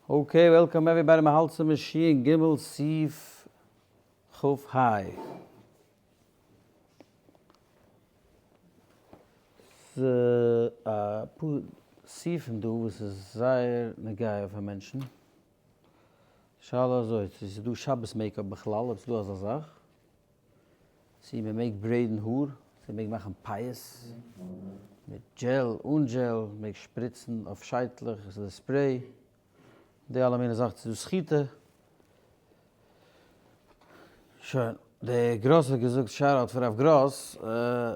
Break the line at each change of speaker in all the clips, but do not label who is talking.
Okay, welcome everybody, מ'האלט צום שין גימל סעיף כ ה. ס'אפאר סעיפים דא וואס איז זייער נוגע פאר מענטשן. שאלה אזוי, צו ס'איז דא שבת makeup בכלל, אויב ס'איז דא אזא זאך. צו מען מעג braid ן האר, צו מען מעג מאכן פאות מיט gel, אן gel, מען מעג שפריצן אויף שייטלעך, עס איז די spray, די אלע מיני זאכן, ס'איז דא סחיטה. שוין, דער גראס האט געזאגט shout out פאר רב גראס,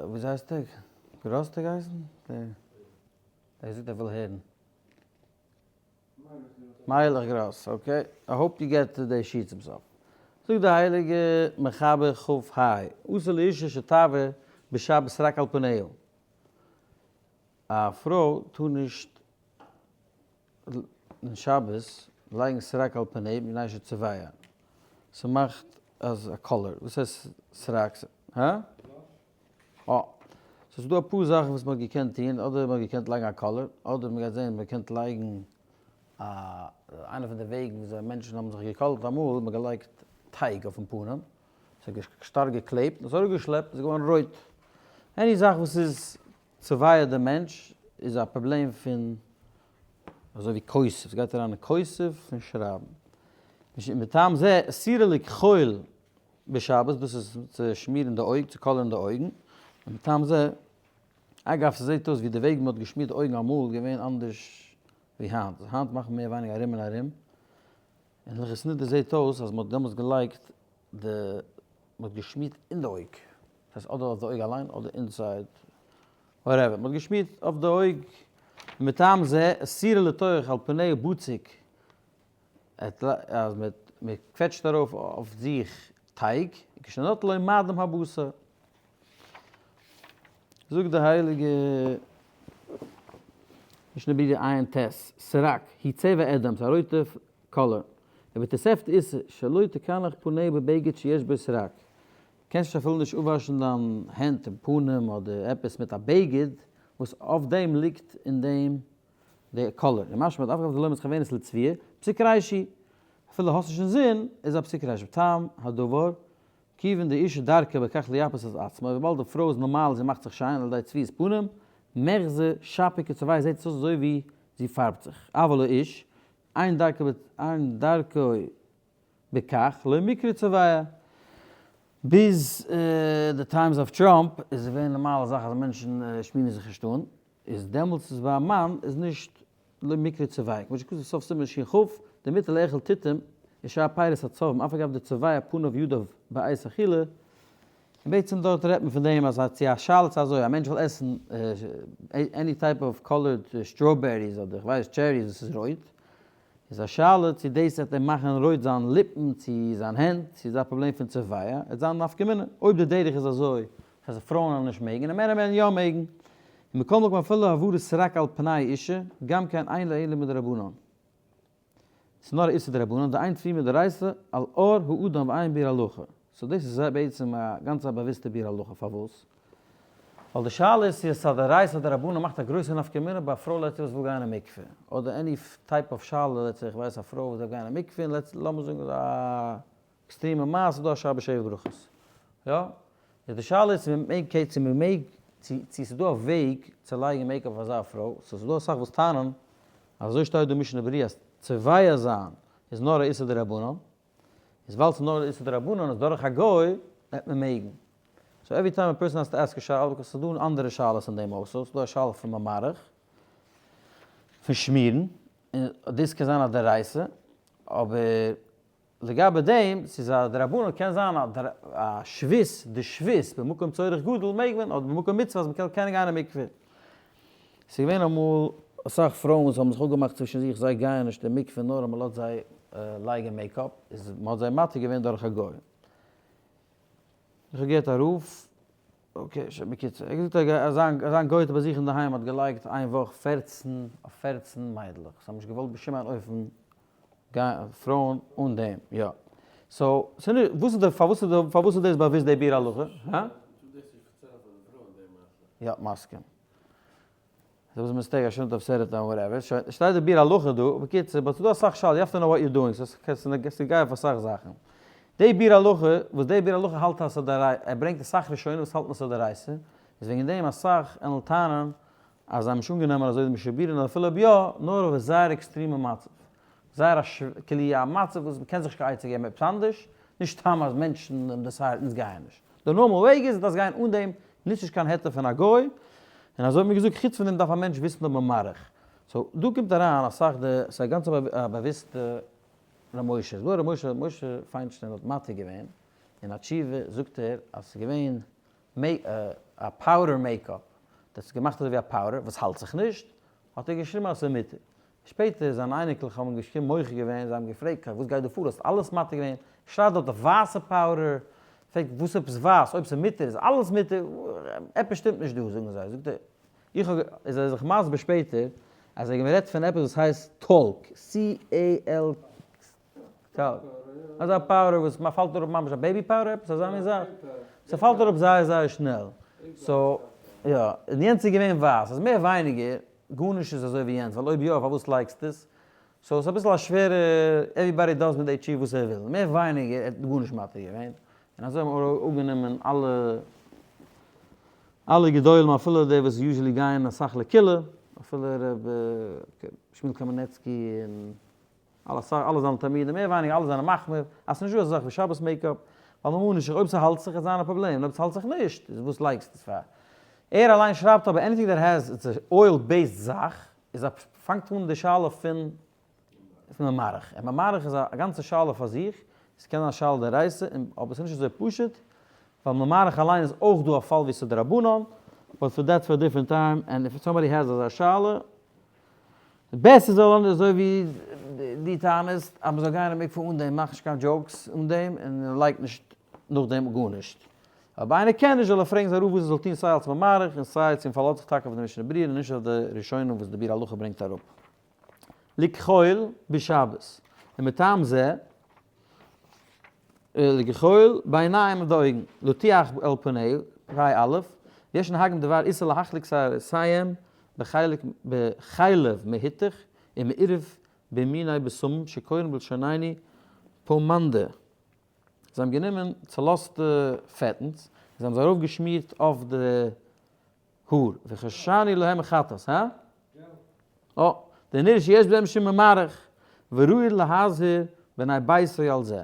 וויאזוי הייסט ער? גראס האט ער געהייסן? ער האט געזאגט ער וויל הערן. מיילעך גראס, okay, I hope you get די שיעור צום סוף. זאגט די הייליגע מחבר כ ה, אסור לאישה שתעביר בשבת סרק על פניה. א פרוי טאר נישט אין שבת לייגן סרק על פניה מפני שצובע. ס'מאכט אז א color. וואס הייסט סרק? הא? אה. סאו ס'איז דא אפאר זאכן וואס מ'האט געקענט טון, אדער מ'האט געקענט לייגן א color, אדער מ'גייט זען מ'קען לייגן א, איינע פון די וועגן וויאזוי מענטשן האבן זיך געקאלערט אמאל, מ'האט געלייגט טייג אויפן פנים, ס'האט שטארק געקלעבט, און ס'איז אראפגעשלעפט, ס'איז געווארן רויט. Any זאך וואס איז צובע די מענטש איז א פראבלעם פון אזוי ווי כותב, ס'גייט אריין אין כותב פון שרייבן. מטעם זה, אסורה לכחול בשבת, דאס איז צו שמירן די אויג, צו קאלערן די אויגן, און מטעם זה, אגב ס'זעט אויס ווי די וועג מ'האט געשמירט די אויגן אמאל איז געווען אנדערש ווי היינט, היינט מאכט מען מער ווייניגער ארום און ארום, אין הלכות נדה זעט אויס אז מ'האט דעמאלטס געלייגט די, מ'האט געשמירט אין די אויג, דאס הייסט אדער אויף די אויג אליין אדער inside, whatever, מ'האט געשמירט אויף די אויג, ומטעם זה, אסורה לטוח על פניה בצק אז מען קוועטשט ארויף אויף זיך טייג, כשנוטלו מאדים הבשר. זאגט די הייליגע משנה ברורה עיין ט, סרק, היא צבע אדום, ס'איז א רויטע color, ובתוספת איסור, שלא תקנח פניה בבגד שיש בו סרק, קענסט נישט אפילו נישט אפוואשן דיין הענט און פנים אדער עפעס מיט א בגד וואס אויף דעם ליגט אין דעם די color, און משמע דאף אגב דלא מתכוונת לצביעה, פסיק רישי, אפילו האסט נישט אינזין, איז א פסיק רישי, טעם הדבר, כיוון דאישה דרכה בכך לייפות את עצמה, וויבאלד די פרוי איז נארמאל זי מאכט זיך שיין על ידי צביעת פנים, מחזי שפיר כצבעיה זעט עס אויס אזוי ווי זי פארבט זיך, אבל האיש, אין דרכו בכך לא מיקרי צובע. ביז די times of טראמפ איז געווען נארמאלע זאך אז מענטשן שמירן זיך נישט אן, איז דעמאלטס איז ביי א מאן איז נישט לא מיקרי צובע, כמו שכתוב סוף סימן שכ, דמותר לאכול תותים ושאר פירות הצובעים אף אגב דצובע פניו ידיו בעת אכילה, און בעצם דארט רעדט מען פון דעם אז צו א שאלה צו אזוי א מענטש וויל עסן any type of colored strawberries אדער איך ווייס cherries וואס איז רויט, איז א שאלה צו דאס וועט אים מאכן רויט זיין ליפן צו זיין הענט, צו איז א פראבלעם פון צובע, עט זיין נפקא מינה, אויב די דרך איז אזוי אז פרויען זאלן נישט מעגן און מענער וועלן יא מעגן, ומכל מקום אפילו העברת סרק על פני אישה, גם כן אין לה אלא מדרבנן. ס'איז נאר א איסור דרבנן, דאין צביעה מדאורייתא על עור האדם ואין ביאור הלכה. So דאס איז בעצם א גאנץ א באוויסטע ביאור הלכה, פארוואס? ווייל די שאלה איז צו עס איז א דאורייתא אדער דרבנן מאכט א גרויסע נפקא מינה ביי א פרוי let's say וואס וויל גיין אין מקווה, אדער any type of שאלה let's say איך ווייס א פרוי וואס דארף גיין אין מקווה און let's לאמיר זאגן א עקסטרעמע מעשה איז דא א שבת שבע ברכות. יא? איז די שאלה איז צו מען מעג צו מען מעג צו צו ס'איז דא א וועג צו לייגן makeup אויף אזא פרוי, so ס'איז דא אסאך וואס טענה'ן אז אזוי שטייט דא משנה ברורה אז צובע זיין איז נאר א איסור דרבנן, איז ווייל ס'איז נאר א איסור דרבנן איז דורך א גוי וועט מען מעגן. So every time a person has to ask a שאלה, because ס'איז דא אנדערע שאלות אין דעם אויך, ס'איז דא א שאלה פון ממרח, פון שמירן, און דאס קען זיין א דאורייתא, אבער לגבי דעם, ס'איז א דרבנן, קען זיין א שבות, די שבות במקום צורך גדול מעג מען, אדער במקום מצוה אז מ'קען קענען גיין אין מקווה. ס'איז געווען אמאל אסאך פרויען וואס האבן זיך אפגעמאכט צווישן זיך זיי גייען נישט אין מקווה נאר אז מ'לאזט זיי לייגן makeup, איז מ'האט זיי מתיר געווען דורך א גוי. איך האב געהערט א רב, okay שוין בקיצור, ער האט געזאגט אז זיין גוי'טע ביי זיך אינדערהיים האט געלייגט איין וואך פערצן אויף פערצן מיידלעך, זיי האבן נישט געוואלט בשום אין אופן גיין פרויען אן דעם, יא. So, ס'נישט, וואס איז די, פארוואס איז די, פארוואס איז דאס באוויסט די ביאור הלכה? הא? יא, מסכים. ס'איז א mistake, I shouldn't have said it whatever. שוין, שטייט די ביאור הלכה דא, בקיצור, but ס'איז דא אסאך שאלות, you have to know what you're doing, ס'איז נוגע אויף אסאך זאכן. די ביאור הלכה, וואס די ביאור הלכה האלט אז ס'איז דאורייתא, ער ברענגט אסאך ראשונים וואס האלטן אז ס'איז דאורייתא, איז וועגן דעם אסאך ענל טענה'ן אז זיי האבן נישט אנגענומען אזוי די משנה ברורה, און אפילו אויב יא, נאר אויף א זייער עקסטרעמע מצב. זייער א כאילו א מצב וואס מ'קען זיך נישט קיין עצה געבן עפעס אנדערש, נישט סתם אז מענטשן האבן decide אונז גייען נישט. די normal וועג איז דארפסט גיין אן דעם, נוץ נישט קיין היתר פון א גוי, און אזוי האט מען געזאגט חוץ פון דעם דארף א מענטש וויסן אויב ממרח. so דא קומט אריין אסאך די, ס'איז א גאנצע באוויסטע ר' משה, ס'דא א ר' משה, ר' משה פיינשטיין האט מתיר געווען, אין א תשובה זאגט ער אז ס'איז געווען א powder makeup, דאס איז געמאכט אזוי ווי א powder וואס האלט זיך נישט, האט ער געשריבן אז ס'איז מותר. שפעטער זיינע אייניקלעך האבן געשריבן מוחה געווען, זיי האבן געפרעגט וואס גייט דא פאר, האסט אלעס מתיר געווען, שרייבט דארט אויף ווייסע powder, פרעגט וואס עפעס ווייס, אויב ס'איז מותר איז אלעס מותר, עפעס שטימט נישט דא, זאגן זיי, זאגט ער, איך האב, איז ער זיך מסביר שפעטער, אז ער האט גערעדט פון עפעס וואס הייסט talc, C-A-L talc, אזא powder וואס מ'פאלט אראפ ממש א baby powder עפעס אזא מין זאך, ס'פאלט אראפ זייער זייער שנעל, so יא, און יענץ איז געווען ווייס, אז מער ווייניגער, גארנישט איז אזוי ווי יענץ, ווייל אויב יא פארוואס לייגסטו עס? so ס'איז אביסל א שווערע, everybody does מיט די תשובה וואס ער וויל, מער ווייניגער ער האט גארנישט מתיר געווען, און אזוי האבן אנגענומען אלע אלע גדולים אפילו די וואס usually גייען אסאך לקולא, אפילו ר' שמואל קאמענעצקי און אלע אלע זיינע תלמידים מער ווייניגער אלע זענען מחמיר אז ס'נישט דא אזא זאך ווי שבת makeup, ווייל ממה נפשך אויב ס'האלט זיך איז זיין א פראבלעם און אויב ס'האלט זיך נישט איז וואס לייגסטו עס פאר? ער אליין שרייבט אבער anything that has it's a oil based זאך איז א פאנגט אן די שאלה פון פון ממרח, און ממרח איז א גאנצע שאלה פאר זיך, ס'קען זיין א שאלה דאורייתא אבער ס'איז נישט אזוי פשוט, ווייל ממרח אליין איז אויך דא א פאל ווי ס'איז דרבנן, but for that's for different time, and if somebody has אזא שאלה, די בעסטע זאל אנדערש אזוי ווי דו טענה'סט אז מ'זאל גיין אין מקווה אן דעם, מאך נישט קיין jokes אן דעם און לייג נישט נאכדעם גארנישט. אויב איינער קען נישט זאל ער פרעגן זיין רב וואס ער זאל טון סיי אלס ממרח און סיי צו מ'פארלאזט זיך טאקע אויף די משנה ברורה און נישט אויף די ראשונים וואס די ביאור הלכה ברענגט אראפ. לכחול בשבת ומטעם זה לכחול בעיניים אויף די אויגן, לטיח אל פניה, פ' א', ויש נהגים דבר איסור להחליק שערותיהם בחלק בחלב מהותך ומעורב במיני בשמים שקוראים בלשוננו פומאנדע. זיי האבן גענומען צעלאזטע פעטנס און זיי האבן זיי ארויפגעשמירט אויף די האר, וחששני להם מחטאת, הא? אה, דנראה שיש בהם משום ממרח, וראוי להזהיר בני ביתו על זה.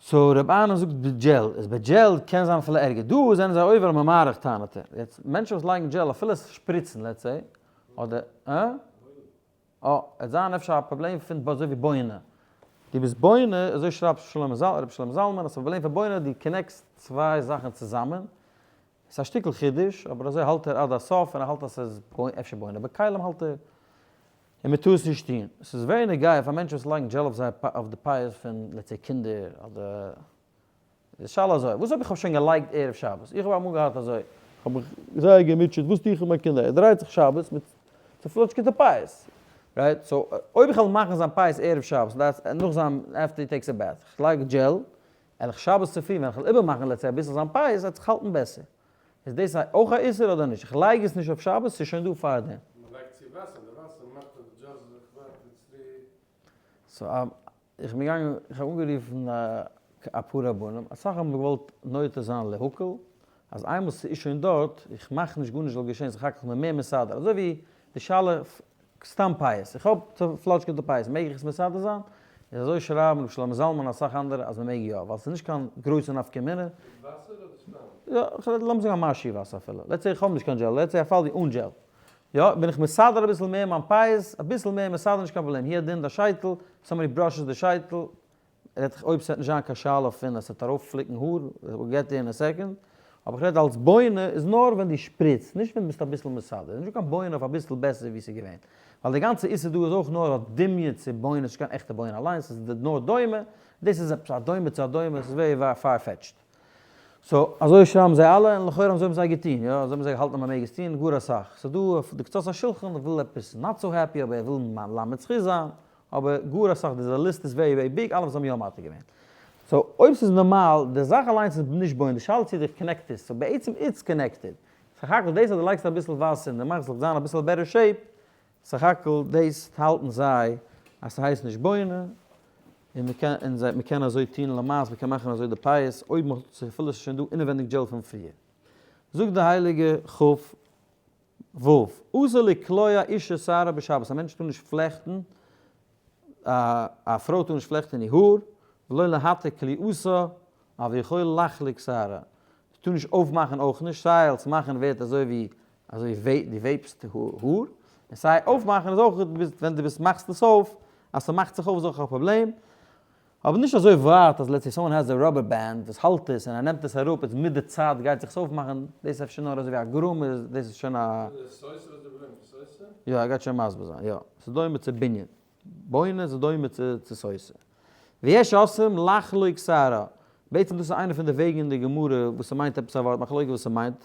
so רבי אהרן זאגט בדזשעל, איז ביי דזשעל קען זיין אפילו ערגער, דא זענען זיי עובר ממרח טענה'ט ער, יעצט מענטשן וואס לייגן דזשעל אפילו עס שפריצן let's say, אדער אה? אה, עט זיין אפשר א פראבלעם פון אזוי ווי בונה. דו ביסט בונה, אזוי שרייבט רבי שלמה זלמן, אז ס'איז א פראבלעם פון בונה, דו connect סט צוויי זאכן צוזאמען, ס'איז א שטיקל חידוש, אבער אזוי האלט ער עד הסוף, און ער האלט אז ס'איז אפשר בונה בכלים האלט ער, און מ'טאר עס נישט טון. ס'איז very נוגע פאר מענטשן וואס לייגן דזשעל אויף זייער אויף די פיאות פון let's say קינדער אדער איז די שאלה אזוי, וואס אויב איך האב שוין געלייגט ערב שבת? איך האב אמאל געהאט אזוי, איך האב מיך זייער געמוטשעט, וואס טו איך מיט מיין קינד? ער דרייט זיך שבת מיט צופלאטשקעטע פיאות, right? so אויב איך וועל מאכן זיין פיאות ערב שבת, דאס הייסט נאך זיין after he takes a bath, איך לייג דזשעל, וועל איך שבת צופרי ווען איך וועל איבערמאכן let's say אביסל זיין פיאות, וועט זיך האלטן בעסער. איז דאס אויך א איסור אדער נישט? איך לייג עס נישט אויף שבת, ס'איז שוין דא פארדעם.
מ'לייגט צו וואסער, די וואסער מאכט אז די דזשעל זאל זיך ווייטער צורי.
so איך בין געגאנגען, איך האב אנגערופן אפאר רבנים, אסאך האבן געוואלט נוטה זיין להקל, אז איינמאל ס'איז שוין דארט, איך מאך נישט גארנישט זאל געשען, ס'איז אחר כך מער מסדר, אזוי ווי די שאלה סתם פיאות, איך האב צופלאטשקעטע פיאות, מעג איך עס מסדר זיין? איז אזוי שרייבן ר' שלמה זלמן און אסאך אנדערע אז מ'מעג יא, ווייל ס'איז נישט קיין גרויסע נפקא מינה.
מיט וואסער אדער סתם?
יא, כ'רעד לאמיר זאגן א משהו וואסער אפילו, let's say איך האב נישט קיין דזשעל, let's say א פאל ווי אן דזשעל, יא, בין איך מסדר אביסל מער מיין פיאות, אביסל מער מסדר נישט קיין פראבלעם, הוא הדין די שייטל, somebody brushes די שייטל, רעד איך אויב ס'וועט נישט זיין קיין שאלה פון אז ס'וועט ארויפפליקן האר, we'll get there in a second, אבער איך רעד אלס בונה איז נאר ווען דו שפריצט, נישט ווען דו ביסט אביסל מסדר, איז נישטא קיין בונה אויף אביסל בעסער ווי ס'איז געווען, ווייל די גאנצע איסור דא איז אויך נאר א דמיון צו בונה, ס'נישט קיין עכטע בונה אליינס, ס'איז נאר דומה, דאס איז עפעס א דומה צו א דומה, ס'איז very far fetched. so אזוי שרייבן זיי אלע, און לכאורה אזוי האבן זיי געטון, יא, אזוי האבן זיי געהאלטן אז מ'מעג עס טון, גאר אסאך. ס'איז דא אויף די קצות השולחן וויל עפעס not so happy אבער ער וויל מלמד זכות זיין, אבער גאר אסאך די list איז very very big אלע וואס האבן יא מתיר געווען. so אויב ס'איז נארמאל, די זאך אליינס איז נישט בונה, די שאלה צו די connect איז, so בעצם it's connected. סך הכל דאס אז דו לייגסט אביסל וואסער און דו מאכסט זאל זיין אביסל better shape, סך הכל דאס האלטן זיי אז ס'הייסט נישט בונה, און מ'קען און זיי מ'קען אזוי טון למעשה מ'קען מאכן אזוי די פיאות אויב מ'האט צו אפילו ס'איז שוין דא אינעווענדיג gel פון פריער. זאגט די הייליגע ח ו, אסור לקלוע אישה שערה בשבת, א מענטש טאר נישט פלעכטן, א פרוי טאר נישט פלעכטן איר האר, ולא להתיר קליעתה, אבל יכול לחלוק שערה, טאר נישט אויפמאכן אויך נישט, סיי אלס מאכן ווערט אזוי ווי אזוי ווי דו וועבסט האר, און סיי אויפמאכן איז אויך ווען דו ביסט מאכסט עס אויף, אז ס'מאכט זיך אויף איז אויך א פראבלעם, אבער נישט אזוי ווייט אז let's say someone has a rubber band וואס האלט עס און ער נעמט עס אראפ איז מיט די צייט גייט זיך עס אויפמאכן, דאס איז אפשר נאר אזוי ווי א גרמא דאס איז שוין א.
איז עס סותר וואס דו ברענגסט? סותר?
יא ער גייט שוין מסביר זיין, יא ס'איז דומה צו בנין, בונה איז דומה צו סותר. ויש אוסרים לחלוק שערה, בעצם דאס איז איינע פון די וועגן אין די גמרא וואס ס'מיינט עפעס א ווארט מחלוקת וואס ס'מיינט,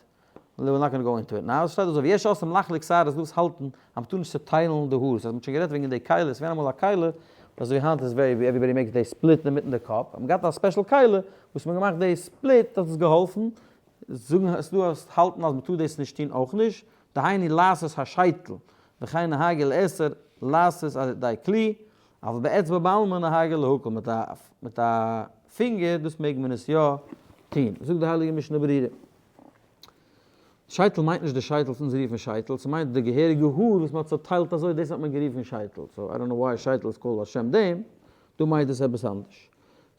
we're not gonna go into it now, עס שטייט אזוי ויש אוסרים לחלוק שערה איז דא וואס האלטן אז מ'טאר נישט צוטיילן די האר, ס'הייסט מ'האט שוין גערעדט וועגן די כלי, ס'געווען אמאל א כלי, אזוי ווי היינט איז very everybody makes די split אינמיטן די קאפ, האט מען געהאט א special כלי וואס מ'האט געמאכט די split האט עס געהאלפן, זאגן עס דא וואס האלטן אז מ'טאר דאס נישט טון אויך נישט, דהיינו לעשות השייטל, וכן נהגו לאסור לעשות על ידי כלי, אבל באצבע בעלמא נהגו להקל, מיט א מיט א פינגער דאס מעג מען עס יא טון, זאגט די הייליגע משנה ברורה. שייטל מיינט נישט די שייטל וואס אונז רופן שייטל, ס'מיינט די געהעריגע האר וואס מ'האט צוטיילט אזוי, דאס האט מען גערופן שייטל, so I don't know why שייטל איז called על שם דעם, דא מיינט עס עפעס אנדערש.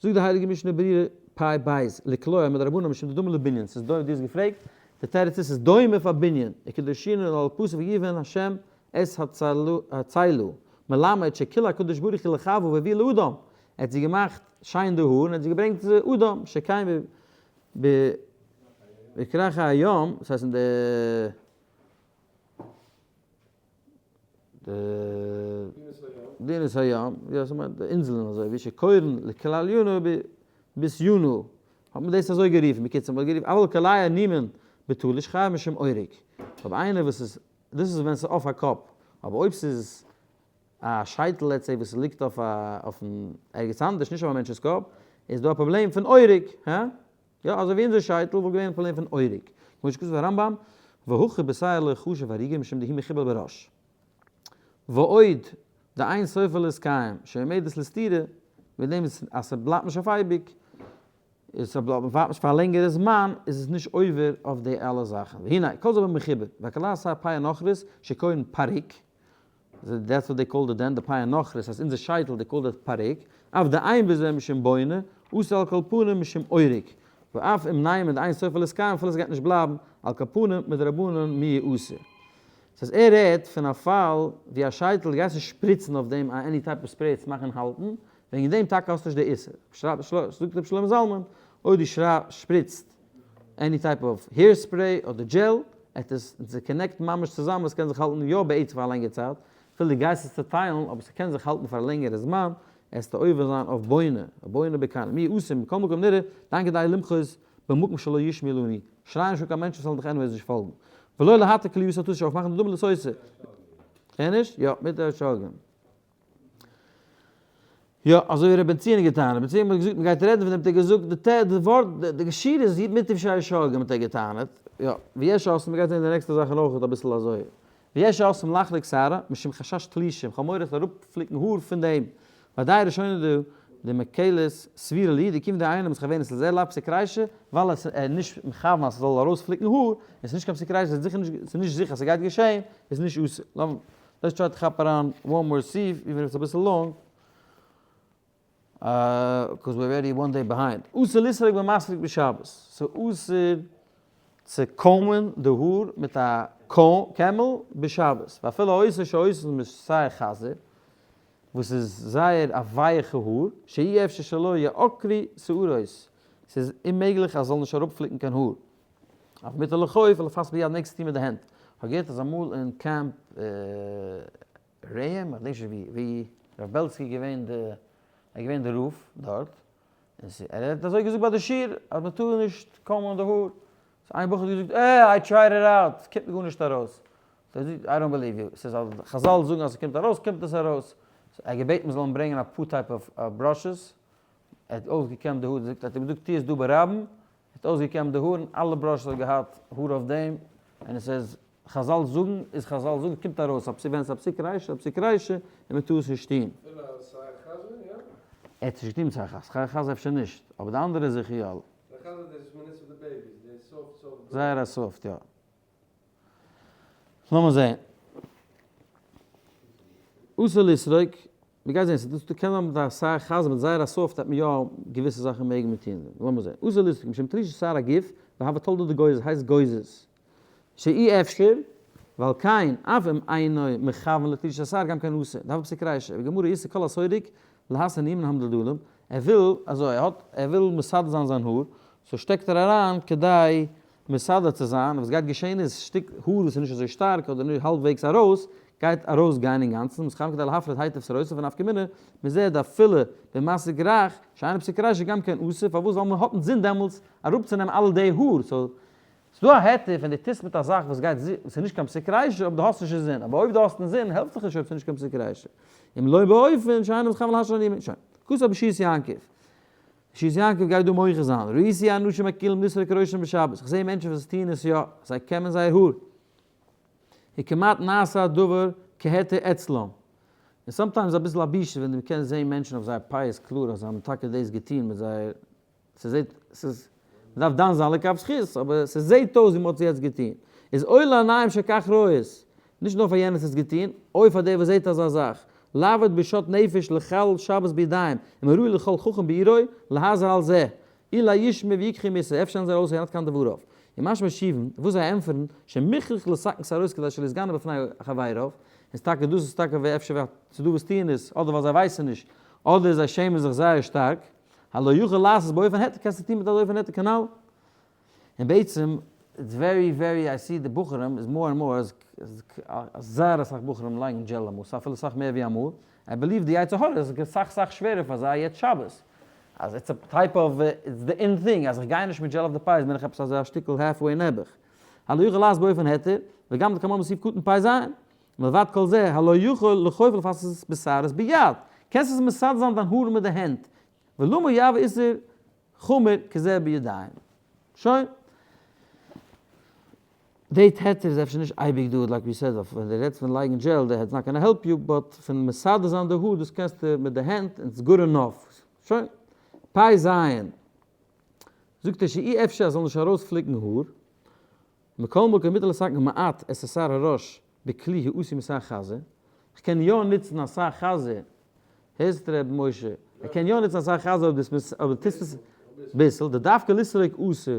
זאגט די הייליגע משנה ברורה פ' בית, לקלוע מדרבנן משום דדומה לבנין, ס'איז דומה, דו האסט געפרעגט, די תירוץ איז ס'איז דומה פאר בנין, וכדרשינן על פסוק ויבן השם את הצלע, מלמד שכילה הקדוש ברוך הוא לחוה והביאה לאדם, ער האט זי געמאכט שיין די האר און ער האט זי געברענגט צו אדם, שכן בכרכי הים, דאס הייסט אין די מדינות הים, יא ס'מיינט די אינזלען אזוי ווי שקורין לכליינא ביסיונא, האט מען דאס אזוי גערופן, בקיצור מ'האט גערופן אבל קולע נימין בתלוש חייב משום אורג, אויב איינער וואס איז, דאס איז ווען ס'איז אויף א קאפ, אבער אויב ס'איז א שייטל let's say וואס ליגט אויף א אויפן ערגעץ אנדערש נישט אויף א מענטש'ס קאפ, איז דא א פראבלעם פון אורג, הא? יא אזוי ווי אונזער שייטל וואלט געווען א פראבלעם פון אורג, כמו שכתוב הרמב ם, והכא בשער לא חשוב הריגה משום דהוא מחובר בראש. ועוד, דאין סופה להתקיים, שעומדת לסתירה, מיט דעם אז ס'בלייבט נישט אויף אייביג, איז ס'בלייבט נישט פאר א לענגערע זמן, איז עס נישט עובר אויף די אלע זאכן. והנה, כל זה במחובר, והקלת שער פאה נכרית שקורין פריק, that's what they called it then, די פאה נכרית, אז אונזער שייטל they called it פריק, אף דאין בזה משום בונה, אסור על כל פנים משום אורג, ואף אם נימא דאין סופה להתקיים אפילו ס'גייט נישט בלייבן, על כל פנים מדרבנן מיהא אסור. ס'הייסט ער רעדט פון א פאל ווי א שייטל דו גייסט נישט שפריצן אויף דעם א any type of spray צו מאכן האלטן, וועגן דעם טאקע האסטו נישט די איסור. זאגט רבי שלמה זלמן, אויב דו שפריצט any type of hair spray אדער gel, עט עס זיך connect ן ממש צוזאמען, עס קען זיך האלטן יא בעצם פאר א לענגערע צייט, אפילו דו גייסט עס צוטיילן, אבער ס'קען זיך האלטן פאר א לענגערע זמן, עסטו עובר זיין אויף בונה, בונה בכלים, מיהו אסור, מכל מקום נראה, דאין כדאי למחות במקום שלא ישמעו לנו, שריי נישט אן קיין מענטשן וואס זאלן דיך anyways נישט פאלגן. ולא להתיר קליעתה טארסט נישט אויפמאכן דדומה לסותה. קען נישט? יא, מיט די שגים. יא, אזוי ווי ר' בן ציון האט געטענה'ט, ר' בן ציון האט געזאגט מ'גייט רעדן פון דעם האט ער געזאגט די ט די ווארט די געשיר איז מיט אפשר שגים האט ער געטענה'ט, יא, ויש עושים מ'גייט זען די נעקסטע זאכן אויך אביסל אזוי, ויש עושים לחלוק שערה משום חשש תלישים, כ'האב מורא ס'זאל אראפפליקן האר פון דעם, ודאי ראשונה דא די מקלת סבירה לי, די קומט די איינער מתכוונת לזה לאו פסיק רישא, ווייל עס איז נישט מכוון אז ס'זאל ארויספליקן האר, און ס'איז נישט קיין פסיק רישא, ס'איז זיכער נישט, ס'איז נישט זיכער אז ס'גייט געשען, איז נישט אסור. Let's try to כאפ אריין one more סעיף, even if it's אביסל long, 'cause we're already one day behind. אסור לסרוק במסרק בשבת, ס'איז אסור צו comb ען די האר מיט א קעמל בשבת, ואפילו העושה שעושין משער חזיר, וואס איז זייער א ווייעכע האר, שאי אפשר שלא יעקרו שערות, ס'איז אוממעגליך אז ס'זאל נישט אראפפליקן קיין האר. אויף מותר לכוף ולפס ביד מעגסט טון מיט די הענט. כ'האב געהערט אז אמאל אין קעמפ רעים, איך געדענק נישט ווי, ווי רב בעלסקי איז געווען די, ער איז געווען די רב דארט, און ס' ער האט אזוי געזאגט ביי די שיעור אז מען טאר נישט comb ען די האר, so איין בחור האט געזאגט אה I tried it out, ס'קומט מיר גארנישט ארויס. so ער זאגט I don't believe you, ס'איז אז חזל זאגן אז ס'קומט ארויס קומט עס ארויס. so ער האט געבעטן מען זאל אים ברענגען אפאר type of brushes, ער האט אויסגעקעמט די האר, זאגט ער האט אים געזאגט טו עס דא ברבים, האט אויסגעקעמט די האר און אלע brushes האט געהאט האר אויף דעם, און עס איז חזל זאגן איז חזל זאגן קומט ארויס א פסיק ווען עס איז א פסיק רישא א פסיק רישא און מען טאר עס נישט טון.
אפילו א שער חזה יא?
ער האט עס נישט געטון מיט שער חזה, שער חזה אפשר נישט, אבער די אנדערע זיכער יא.
שער חזה דאס וואס מען נוצט פאר די babies, די soft soft brush.
זייער א soft יא. לאמיר זעהן. אסור לסרוק, מ'גייט זעהן, ס'דא ס'דא קען זיין מיט א שער חזה מיט זייער א soft האט מען יא געוויסע זאכן מעג מען טוהן. לאמיר זעהן. אסור לסרוק משום תלישת שער הגוף והוה תולדה דגוזז הייסט גוזז. שאי אפשר, ועל כן אף אם אינו מכוון לתלישת השער גם כן אסור. דהוה פסיק רישא. בגמרא איסור כל הסורק להסיר נימין המדולדלים. ער וויל אזוי ער האט ער וויל מסדר זיין זיין האר, so שטעקט ער אריין כדי מסדר צו זיין, וואס גייט געשען איז, שטיק האר וואס איז נישט אזוי שטארק אדער נישט האלבוועגס ארויס, גייט ארויס גיין אינגאנצן, מסכם כדי להפריד היטב שערותיו ונפקא מינה, מען זעט אפילו במסיק רך, שאינו פסיק רישא גם כן אסור, פארוואס ווייל מען האט אינזין דעמאלטס אראפצונעמען אלע די האר, so ס'דא א היתר ווען דו טוסט מיט א זאך וואס גייט וואס איז נישט קיין פסיק רישא אויב דו האסט נישט אינזין, אבער אויב דו האסט אינזין העלפט דיך נישט אויב ס'איז נישט קיין פסיק רישא, אם לא באופן שאינו מתכוון להשאיר הנימין, שוין. כתב בישועות יעקב. ישועות יעקב גייט דא מוחה זיין, ראיתי אנשים מקילים לסרוק ראשם בשבת, איך זעה מענטשן וואס טוען עס יא, זיי קעמען זייער האר, וכמעט נעשה הדבר כהיתר אצלם, און sometimes אביסל א בושה ווען דו קענסט זעהן מענטשן אויף זייער פיאות קלאר אז זיי האבן טאקע דאס געטון מיט זייער, ס'זעט, ס'איז, מ'דארף דן זיין לכף זכות, אבער ס'זעט אויס ווי מ'האט עס יעצט געטון, איז אוי לעיניים שכך רואות, נישט נאר פאר יענער וואס האט עס געטון, אוי פאר דער וואס זעט אזא זאך, לעבוד בשאט נפש לחלל שבת בידיים, ומראוי לכל חכם בעירו, להזהר על זה, אולי ישמע ויקחו מוסר, אפשר וועלן זיי ארויסהערן עד כאן דבריו. ומה שמשיבין, וואס זיי ענטפערן, שמוכרח לתקן שערות כדי שלא יתגנה בפני חבריו, איז טאקע דאס איז טאקע ווי אפשר ס'איז דא וואס טוען עס, אדער ווייל זיי ווייסן נישט, אדער זיי שעמען זיך זייער שטארק, הלא יכול לעשות באופן היתר, קענסטו טון מיט אן אופן היתר כנל. און בעצם it's very very I see די בחורים איז more and more אז זייער אסאך בחורים לייגן דזשעל אמאל ס'איז אפילו אסאך מער ווי אמאל, I believe די יצר הרע איז סאך סאך שווערער פאר זיי יעצט שבת אז it's a type of it's the in thing אז איך גיי נישט מיט דזשעל אויף די פיאות בין איך עפעס אזא שטיקל half way נעבעך הלא יכול לעשות באופן היתר וגם לקמן בסעיף קטן פ ז מלבד כל זה הלא יכול לחוף לפסס בשערות ביד קענסט עס מסדר זיין דיין האר מיט די הענט ולמה יהוה איסור חמור כזה בידיים. שוין. די היתר איז אפשר נישט אייביג דא, like we said, ווען דו רעדסט פון לייגן דזשעל, that's not gonna help you, but פון מסדר זיין די האר, דאס קענסטו מיט די הענט, און it's good enough. שוין. פ ז. זאגט ער שאי אפשר אז זאל נישט ארויספליקן האר. מכל מקום מותר לתקן מעט את שער הראש בכלי העשוי משער חזה, כ'קען יא נוצן א שער חזה, הערסט ר' משה, ער קען יא נוצן א שער חזה אויב דו טוסט עס ביסל, דדווקא לסרוק אסור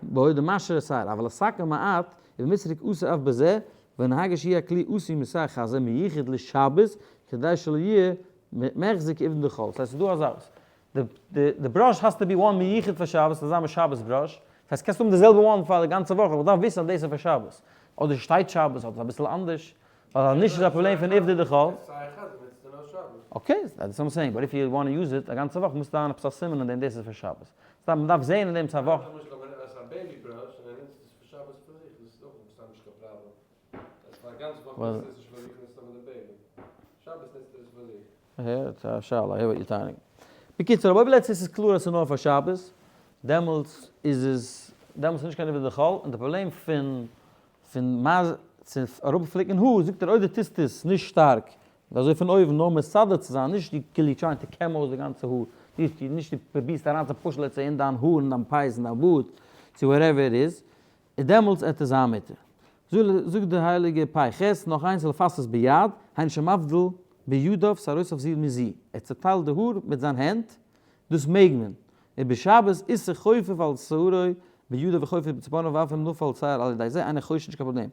בו דמשאיר שער, אבל לתקן מעט ובמסרק אסור אף בזה, ונהגו שיהיה הכלי עשוי משער חזה מיוחד לשבת כדי שלא יהיה מחזיק עובדין דחול, ס'הייסט ס'איז דא אזא די brush has to be one מיוחד פאר שבת, ס'זאל זיין שבת brush, דאס הייסט קענסט האבן די זעלבע one פאר די גאנצע וואך, אבער דארף וויסן אז דאס איז פאר שבת, אדער שטייט שבת אדער אביסל אנדערש, ווייל אז נישט איז א פראבלעם פון עובדא דחול. okay, that's what I'm saying, but if you want use it א גאנצע וואך מוז זיין עפעס א סימן אין דעם דאס איז פאר שבת. סתם מ'דארף זעהן אין דעם צו א וואך. הער, ס'איז א שאלה, I hear what you're טענה'נג. בקיצור, אבער אויב לעצטענס איז קלאר אז ס'איז נאר פאר שבת, דעמאלטס איז עס, דעמאלטס איז נישט קיין עובדא דחול, און די פראבלעם פון פון צו אראפפליקן האר, זאגט ער אויב דו טוסט עס נישט שטארק, אזוי פון אויבן, נאר מסדר צו זיין, נישט דו כאילו trying to קעם אויס די גאנצע האר, נישט דו פרובירסט אריין צו push ן אין דיין האר, אין דיין פיאות, אין דיין בארד, צו whatever it is, און דעמאלטס עט עס זיין מותר. זאגט די הייליגע פ ח, נאך איינס לפסס ביד, היינו שמבדיל בידיו שערותיו זו מזו, ער צעטיילט די האר מיט זיין הענט, דאס מעג מען, ובשבת איסור חופף על שערו בידיו וחופף בצפרניו ואף אם נפל שער על ידי זה אינו חושש נישט קיין פראבלעם.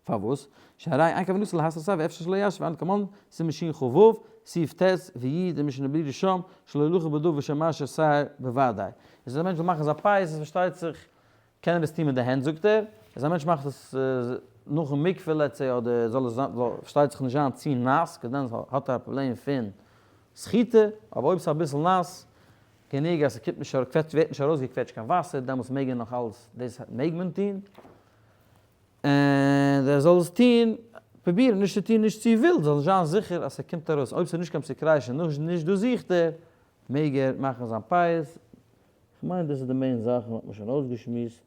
פארוואס? שהרי אין כוונתו להסיר שער ואפשר שלא ישווה ועד לקמן סימן שכ ו, סעיף ט וי די משנה ברורה שם, שלא ילכו בדבר שמשאיר שער בוודאי. איז אז א מענטש וויל מאכן זיין פיאות איז פארשטייט זיך קען ער עס טון מיט די הענט זאגט ער, אז א מענטש מאכט עס נאכן מקווה let's say אדער זאל עס זיין זאל פארשטייט זיך נישט זיין צו נאס 'cause דעמאלטס האט ער א פראבלעם פון סחיטה, אבער אויב ס'איז אביסל נאס גענוג אז ס'קומט נישט ארויס ווערט נישט ארויסגעקוועטשט קיין וואסער דעמאלטס מעג ער נאך אלס דאס מעג מען טון, און ער זאל עס טון פרובירן נישט צו טון נישט צו ווילד זאל נישט זיין זיכער אז ס'קומט ארויס אויב ס'איז נישט קיין פסיק רישא נישט דאס זוכט ער מעג ער מאכן זיין פיאות כ'מיין דאס איז די main זאכן האט מען שוין אויסגעשמועסט.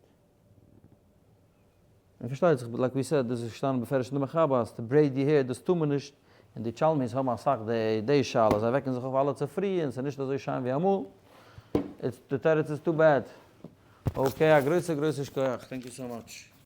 און פארשטייט זיך, like we said, דאס איז געשטאנען בפירוש אין די מחבר אז to braid די hair דאס טאר מען נישט, און די טשאלמיס האבן אסאך די די שאלה, זיי וועקן זיך אויף אלע צופרי און ס'איז נישט אזוי שיין ווי אמאל, it's די תירוץ איז too bad. Okay, א גרויסע גרויסע שכוח, thank you so much.